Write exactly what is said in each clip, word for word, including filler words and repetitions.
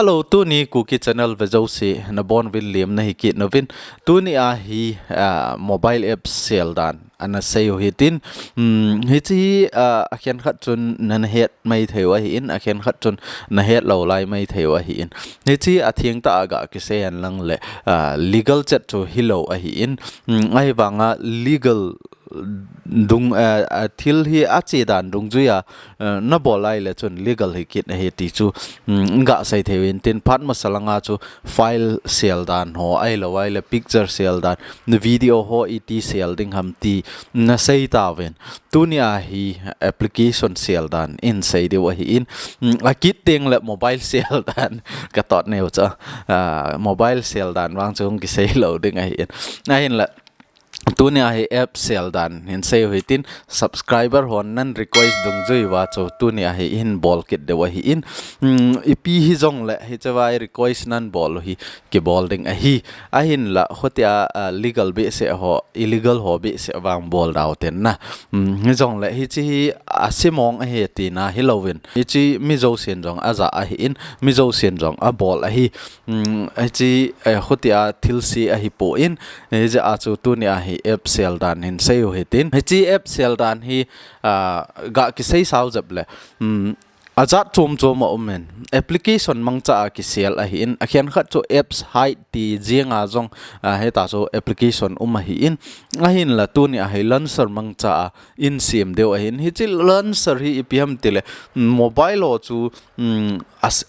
Hello, tuni Kuki Channel vejouse nabonuvin lemna hikit nauvin. Tuni a hi, ah, mobile apps sel dan ana seiyu hitin. Hmm, hiche hi, ah, akhen khat chun nana het maithei u ahin, akhen khat chun nahet lou lai maithei u ahin. Hiche atheng tah a ga kisei hen lang le, ah, legal chet chu hilou ahin. Hmm, ahivanga legal dung, eh, eh, thil hi ache dan dungjuia, eh, nabol lai le chun legal hikit ahi ti chu, mm, gasei thei uvin tin phat masa langa chu file sel dan ho ahilou ahile picture sel dan, video ho iti sel ding ham ti nasei tauvin. Tuni a hi application sel dan insei diu ahin, mm, akit teng le mobile sel dan katot neo cha, ah, mobile sel dan vang chu hung kisei lou ding ahin. Ahinla, tuni a hi app sel dan hinseiyu hitin subscriber hon nan request dungjuiva chu tuni a hi hin bol kit diu ahin, mm, ipi hijongle hicheva request nan bol u hi kibol ding ahi. Ahinla, khutia, ah, legal behseh ho, illegal ho behseh vang bol dau tenna. Mm, hijongle hiche hi asimong ahi tina hilouvin. Hiche mi jousen jong aja ahin, mi jousen jong abol ahi. Mm, hiche, eh, khutia thilse ahipon, hijeh a chu tuni a hi app sel dan hinseiyu hitin. Hiche app sel dan hi, ah, ga kisei sao jep le, mm, ajat chom chom aumin. Application mangcha a kisel ahin. Akhen khat chu apps hide ti jenga jong, ah, hita chu application um ahin. Ahinla tuni a hi launcher mangcha a insem diu ahin. Hiche launcher hi ipi ham tile, mm, mobile ho chu, mm,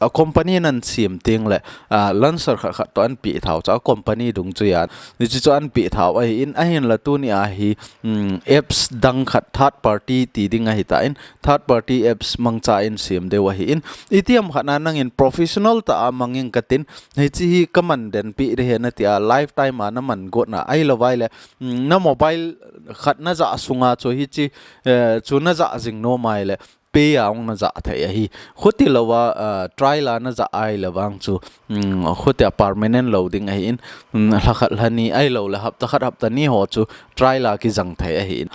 a company nan sem teng le, ah, launcher khat khat toh anpeh thau cha company dungjuia. Hiche chu anpeh thau ahin, ahinla tuni a hi, mm, apps dang khat third party ti ding ahitan, third party apps mangcha insem diu ahin. Itiham khat na nangin professional tah a mangin katin, hiche hi kaman den pi ding ahi natia lifetime a naman got na ahilou vaile, mm, na mobile khat naja sunga chu hiche, eh, chu naja jing nom ahile, pay a hung naja thei ahi. Khutilouva, ah, trial a naja ahile vang chu, mm, khutia permanent lou ding ahin, mm, lha khat lha ni ahilou le hapta khat hapta ni ho chu trial a kijang thei ahin.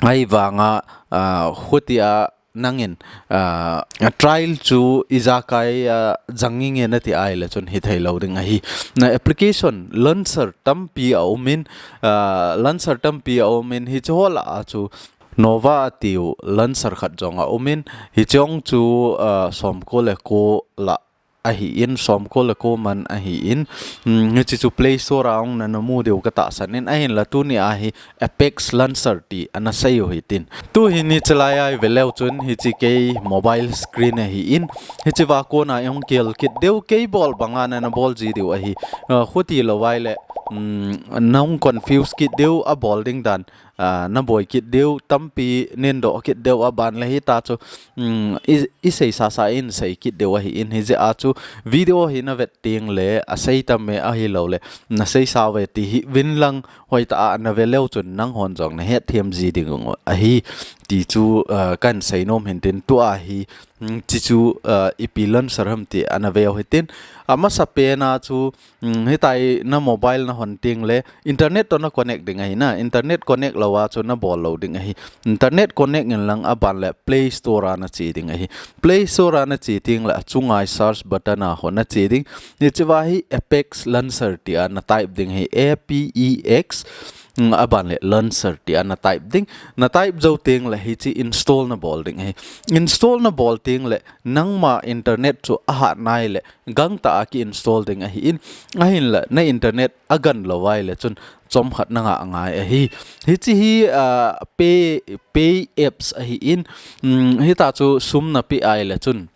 Ahivanga, ah, khutia nangin, ah, trial chu ijakai a jang inge nati ahile chun hithei lou ding ahi. Na application launcher tampi aumin, ah, launcher tampi aumin hiche ho lah a chu Nova atiu launcher khat jong aumin, hiche jong chu, ah, somko le ko lah ahin, somko le ko man ahin, mm, hiche chu Play Store a hung nana mu diu katahsan in, ahinla tuni a hi Apex Launcher ti ana seiyu hitin. Tuhin hiche lai a ive leu chun hiche kei mobile screen ahin, hicheva kona ihung kel kit diu, kei bol banga nana bol ji diu ahi. Ah, khutilou vaile, mm, nahung confuse kit diu, abol ding dan, ah, naboi kit diu, tampi neindoh kit diu, aban le hita chu, mm, i, isei sasa in sei kit diu ahin, hijeh a chu video hi navet teng le asei tam e ahilou le nasei sao ve ti hih uvin lang, hoitah a nave leu chun nanghon jong nahet them ji ding u ahi ti chu, ah, kahin sei nom hintin tua hi, mm, hiche chu, ah, ipi launcher ham ti ana veu hitin. Amasapen a chu, mm, hitia na mobile nahon teng le internet toh na connect ding ahi na, internet connect louva chu nabol lou ding ahi. Internet connect in lang aban le Play Store a nache ding ahi. Play Store a nache teng le achunga search button a ho nache ding. Hicheva hi Apex Launcher tia na type ding ahi, A P E X, mm, aban le Launcher tia na type ding. Na type jou teng le hiche install nabol ding ahi. Install nabol teng le nangma internet chu ahat nai le gangtah a ki install ding ahin, ahinla na internet agan lou vaile chun chomkhat nangah ngai ahi. Hiche hi, ah, pay, pay apps ahin, mm, hita chu sum napeh ahile chun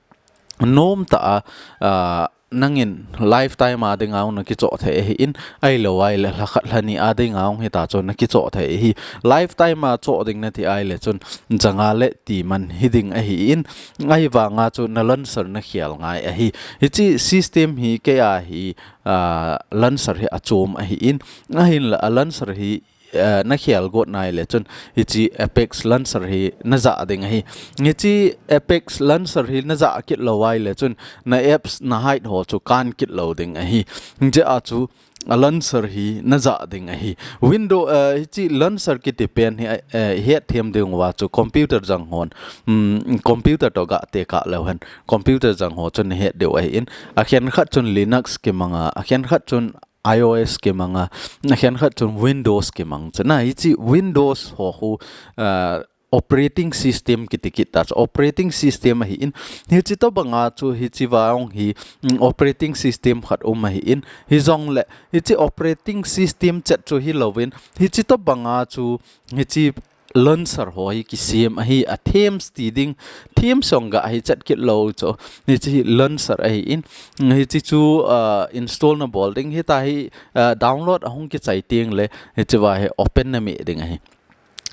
nomtah a, ah, nangin lifetime a dinga hung nakichoh thei ahin, ahilou vaile lha khat lha ni a dinga hung hita chu nakichoh thei ahi. Lifetime a choh ding nati ahile chun janga le ti man hiding ahin, ahivanga chu na launcher nakhel ngai ahi. Hiche system hi kei a hi, ah, launcher hi achom ahin, ahinla a launcher hi, ah, nakhel got nai le chun hiche Apex Launcher hi najah ding ahi. Hiche Apex Launcher hi najah kit lou vaile chun na apps na hide ho chu kan kit lou ding ahi. Hijeh a chu a launcher hi na ja ding ahi. Window, eh, hichi launcher kiti pen hi, eh, het them ding uva chu computer jang hon, um, computer to ga tekah leu hen, computer jang ho chun het diu ahi in. A khen khat chun Linux kimanga, a khen khat chun iOS kimanga, a khen khat chun Windows kimang chu na. Hichi Windows ho khu, eh, operating system kiti kit ta chu, operating system ahi in. Hichi to banga chu hichi vang hi, mm, operating system khat um ahi in. Hi jong le hichi operating system chet chu hi lovin, hichi to banga chu hichi launcher ho hi kisem ahi, a themes ti ding, themes jong ga hi chet kit lou chu. Hichi launcher ahi in. Hichi chu, ah, install na bol ding, hita hi, ah, download ahung kichai teng le hichi va hi open na me ding ahi.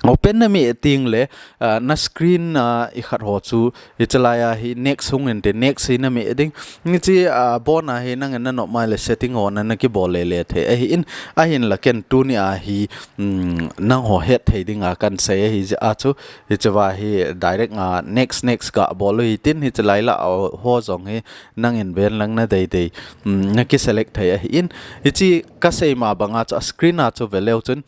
Open na me teng le, ah, na screen, ah, i khat ho chu, hichi laiya hi next hung inte, next hi na me ding. Hichi, ah, bon a hi nangin na nop mai le setting ho na, na kibol le le thei ahi in. Ahin la ken tuni a hi, mm, nang ho het thei ding a kan sei ahi jeh a chu, hichi va hi direct a next, next ga bol u hitin, hichi lai la ho jong hi nangin ven lang na dei dei, mm, na kiselect thei ahi in. Hichi ka sei ma banga chu a screen a chu ve leu chun,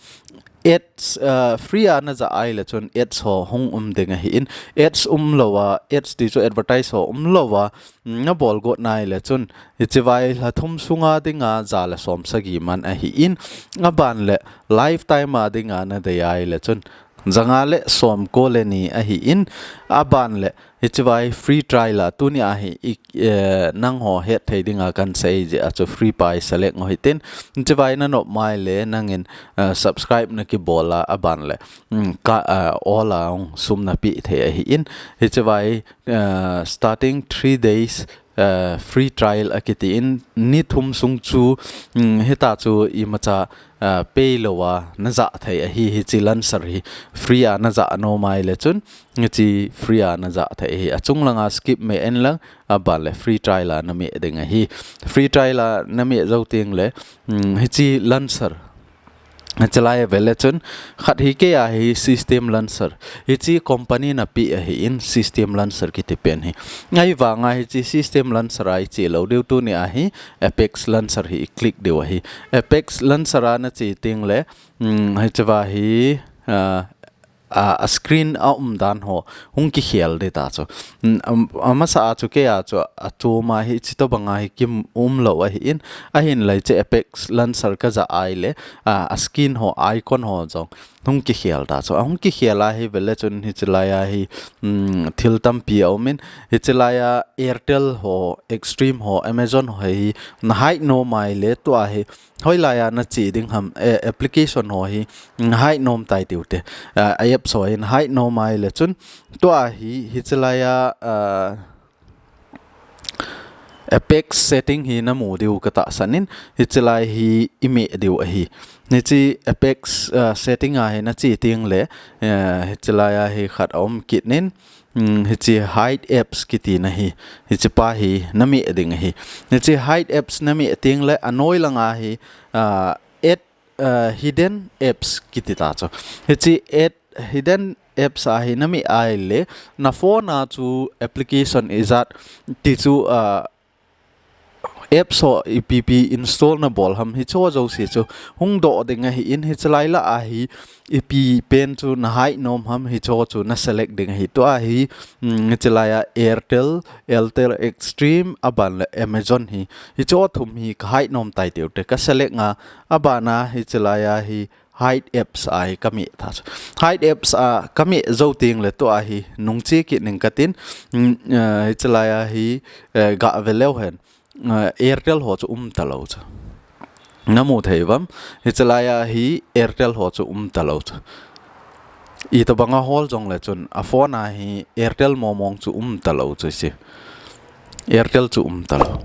ads, uh, free a na ja ai le chun ads ho hung um ding ahi in. Ads um lou a, ads ti chu advertise ho um lou a, mm, na bol got nai le chun, hichi vai lha thum sunga dinga ja le som sagi man ahi in. A ban le lifetime a dinga na dei ai le chun, janga le som ko le ni ahi in. A ban le hichi vai free trial a, tuni a hi i, eh, nang ho het thei ding a kan sei jeh a chu free pa i select u hitin. Hichi vai na nop mai le nangin, eh, subscribe na kibol a, a ban le, mm, ka, eh, all a hung sum na pe thei ahi in. Hichi vai, eh, starting three days, eh, free trial a kiti in, ni thum sung chu, mm, hita chu imacha, ah, pei lou a na ja thei ahi, hichi launcher hi free a na ja nom ai le chun, hichi free a na ja thei ahi. A chung langa skip me en lang, a ban le free trial a na me ding ahi. Free trial a na me jou teng le, mm, hichi launcher, hichi lai a ve le chun, khat hi kei a hi system launcher. Hichi company na pe ahi in, system launcher kiti pen hi. Ahivanga hichi system launcher a i che lou diu, tuni a hi Apex launcher hi i click diu ahi. Apex launcher a na che teng le, mm, hichi va hi, ah, a, a screen a um dan ho hung kikhel ding ta chu. Mm, am-, amasa a chu kei a chu a chom a hichi to banga hi ki um lou ahi in, ahin la hichi Apex launcher ka ja ai le, a, a screen ho, icon ho jong hung kikhel ta chu. A hung kikhel a hi ve le chun hichi lai a hi, mm, thil tampi a um in, hichi lai a Airtel ho, Xstream ho, Amazon ho hi na hide nom ai le tua hi hoilai a na che ding ham, eh, application ho hi, mm, hide nom tai tiu te. Ah, a apps ho hi na hide nom ai le chun, tua hi, hichi lai a, ah, Apex setting hi na mu diu ka tahsan in, hichi lai hi i me diu ahi. Hichi Apex, ah, setting a hi na che teng le, eh, hichi lai a hi khat a um kit in, mm, hichi hide apps kiti na hi, hichi pa hi na me ding ahi. Hichi hide apps na me teng le a noi langa hi, ah, add, ah, hidden apps kiti ta chu. Hichi add hidden apps a hi na me ai le, na phone a chu application ijat ti chu, ah, apps ho ipi pi install na bol ham hicho jouse chu hung doh ding ahi in, hichi lai la a hi ipi pen chu na hide nom ham hicho chu na select ding ahi. Tua hi, mm, hichi lai a Airtel, Airtel Xstream, a ban le Amazon hi, hicho thum hi ka hide nom tai tiu te, ka select nga, a ban a hichi lai a hi hide apps a hi ka me ta chu. Hide apps a ka me jou teng le tua hi nung che kit ning ka tin, mm, eh, hichi lai a hi, eh, ga ve leu hen, eh, Airtel ho chu um ta lou chu. Na mu thei uvam, hichi lai a hi Airtel ho chu um ta lou chu. I to banga hol jong le chun a phone a hi Airtel momong chu um ta lou chu si. Airtel chu um ta lou.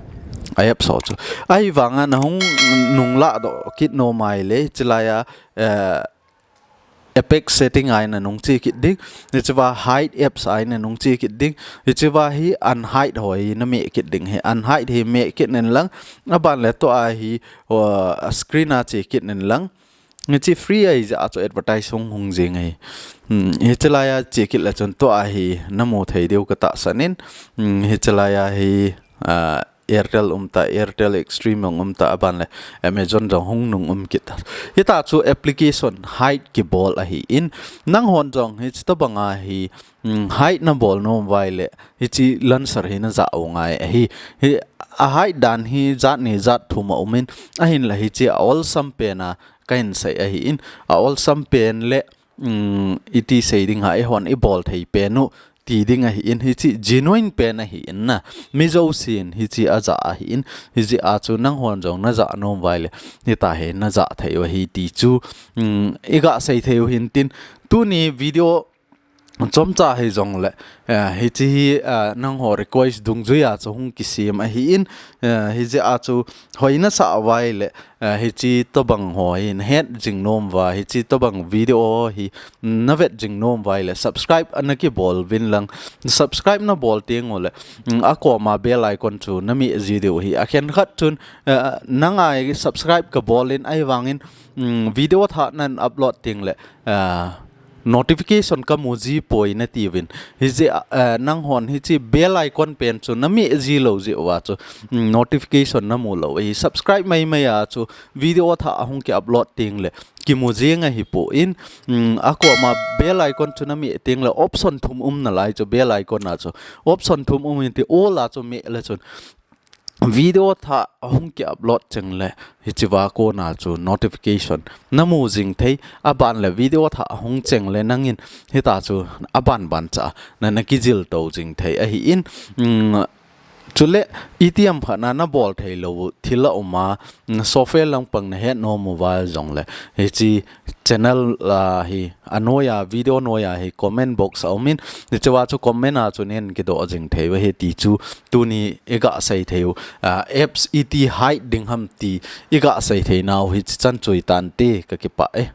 A apps ho chu. Ahivanga na hung nung la doh kit nom ai le, hichi lai a, eh, Apex setting a hi na nung che kit ding. Hichi va hide apps a hi na nung che kit ding. Hichi va hi unhide ho hi na me kit ding hi. Unhide hi me kit nen lang. A ban le tua hi, uh, screen a che kit nen lang. Hichi free ahi jeh a chu advertise hung hung jing ahi. Hmm, hichi lai a che kit le chun tua hi na mu thei diu ka tahsan in. Hmm, hichi lai a hi, ah, Airtel um ta, Airtel Xstream jong um ta, aban le Amazon jong hung nung um kit ta. Hita chu application hide kibol ahi in, nanghon jong hichi tobang a hi, um, hide nabol nom uva ahile, hichi launcher hi najah u ngai ahi. Hi, a hide dan hi jat ni jat thum a um in, ahinla hichi a olsam pen a kahin sei ahi in, a olsam pen le, um, iti sei ding ham, eihon ibol thei pen u ti ding ahi in, hichi genuine pen ahi in na. Mi jousen hichi ajah ahi in, hijeh a chu nanghon jong najah nom uva ahile, hita hi najah thei u ahi ti chu, um, iga sei thei u hintin, tuni video chomcha hijongle, eh, hichi hi, eh, nangho request dungjui a chu hung kisem ahi in, eh, hijeh a chu hoi nasah uva ahile, eh, hichi tobang ho hi nahet jing nom uva, hichi tobang video hi navet jing nom uva ahile, subscribe ana kibol uvin lang, subscribe nabol teng ule, um, akoma bell icon chu nameh ji diu ahi. Akhen khat chun, eh, nanga subscribe kabol in ahivangin, um, video thah nahin upload teng le, eh, notification kamu ji poi natiuvin. Hijeh a, eh, nanghon hichi bell icon pen chu nameh ji lou jeh uva chu, um, notification namu lou ahi. Subscribe maimai a chu video thah ahung ki upload teng le kimu jing ahi poi, um, akoma bell icon chu nameh teng le option thum um nalai chu bell icon a chu option thum um in ti all a chu meh le chun video thah ahung ki upload cheng le hichiva kona chu notification namu jing thei, aban le video thah ahung cheng le nangin hita chu aban ban cha nana kijil to jing thei ahi in, um, chule itiham khat na nabol thei lou thil a um a, um, software langpang nahet nom uva jongle hichi channel a hi, anoi a, video noi a hi comment box a um in, hichiva chu comment a chu nahin kidoh jing thei u ahi ti chu tuni iga sei thei u, ah, apps iti hide ding ham ti iga sei thei nau hichi chan chu hitante, kakipah e.